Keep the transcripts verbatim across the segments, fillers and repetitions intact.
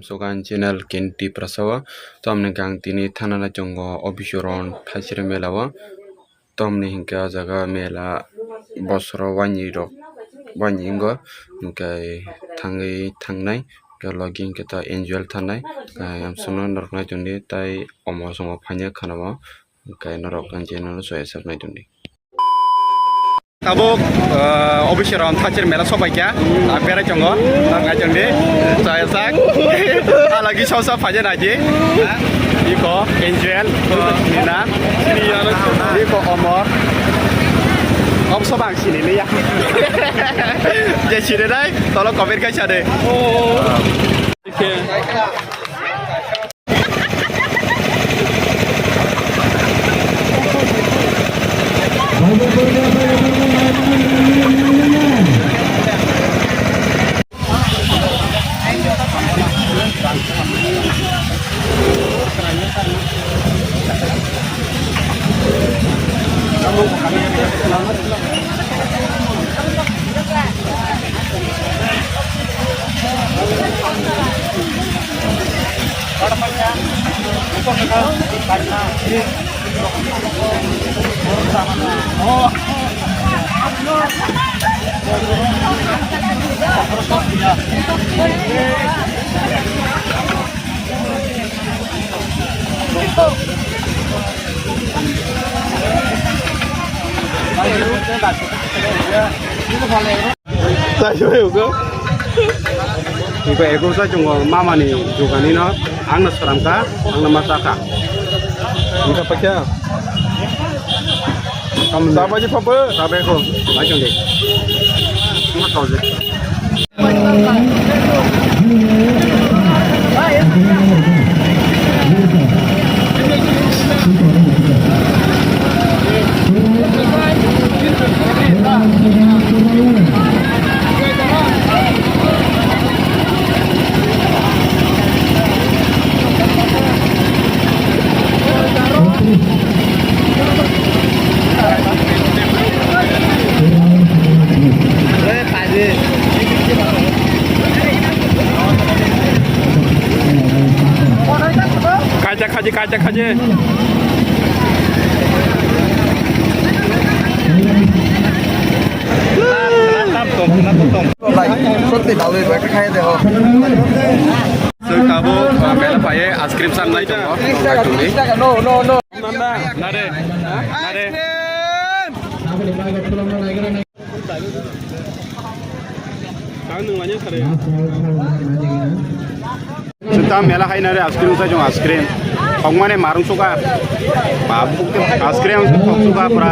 Sogan channel Ken Tiprasa o. Tamni gang tini thana na chongo office ron thaisre mela o. Tamni hinkhe o jaga mela bosoro wani rok wani wngkha hinkhe thangwi thangnai hinkhe logi hinkhe ta enjoy thangnai. Yamsukno norok nai tongdi tai omo somo phaina khana o hinkhe norok channel o soya sak nai tongdi. Tabuk, ah, office ron thaisre mela sopaikha, ah, berai tongo, ah, nai tongdi, chaya sak, ah, lagi sosa phaina naidi, ah, iko Angel, iko Nina, iko Omor, om soba ang sini liya, je sini nai, tolo comment khai sade. Iko eko sa chungo mama ni dukani no ang no sram ka ang no ma cha ka. Ang ka pakya. Kamu sa ma ji papa. Sa be ko. Ba chung de. Ma kau je. Kacha khaji, kacha khaji. Sotti bhalo, ekbar khai de ho. Chwng tabuk, uh, mela phaiye ice cream sanai tongo. Tris taka, tris taka, no, no, no. Nade, nade. Chwng ta mela hai nare ice cream sai jong ice cream. Hokmane marung suka. Babu ice cream hok suka pura.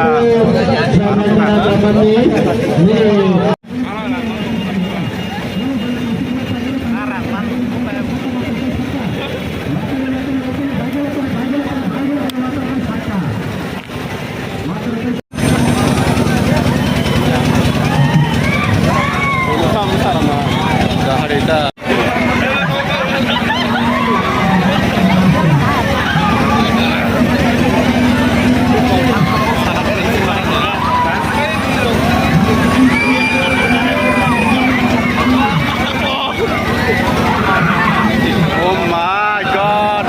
Oh my God.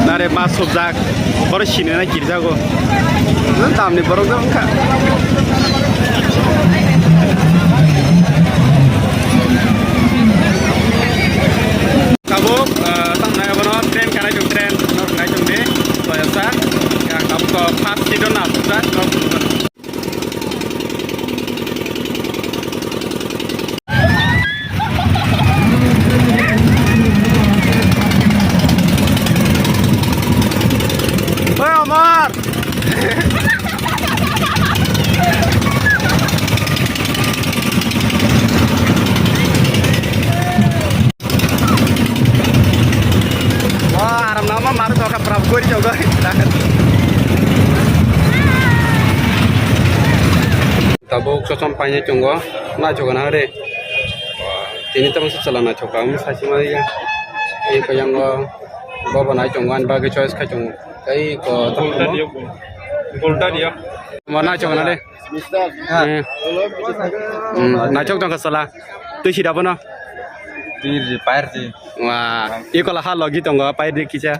Nare mas sobjak, boro sini na kirjago. Tamni borok jang kha. Tabuk, ah, tang nai abono train kanai jong train, nor kanai jong de, soyasa, yang tabuk first seat na, first, nor. Oi, Omar! Painai tongo, naithok gana re. Tini tabuk se chwla naithok kha, wngwi saichima ya. Tei khe yango bobo nai tongo, ani bagwi choice khai tongo. Tei ko Golda dio. Golda dio. Mo naithok gana re. Hmm. Hmm, naithok tongkha chwla. Twi sida bono. Twi ri, pair ri. Wa, ikola ha logi tongo, pair ri kisa.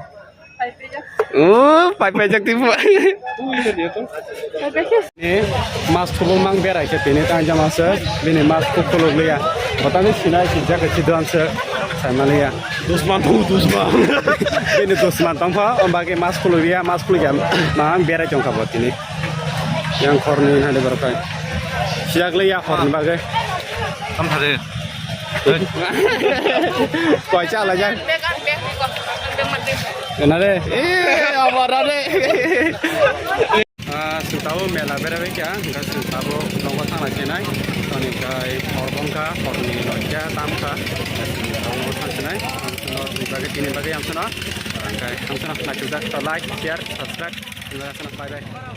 Oh, pai pai jak tibu. Ni mas khuluk mang berai khe tini tang jama se. Bini mas khuluk liya. Botani sinai si jak si don se. Sai maliya. Dusman tu dusman. Bini dusman tong pha. Om bagi mas khuluk liya, mas khuluk ya. Mang berai tong kha bo tini. Yang khorni hade borok kai. Siyak liya khorni bagwi. Kam thade. Koi cha la jang. Kena de. Eh, abara de. Ah, sutabo mela bera bekya, enggak sutabo nongko thangna chinai. Toni kai horbongka, horni nongya tamka. Nongko thang chinai. Bagi tini bagi yang sana. Kai yang sana, like, share, subscribe. Bye bye.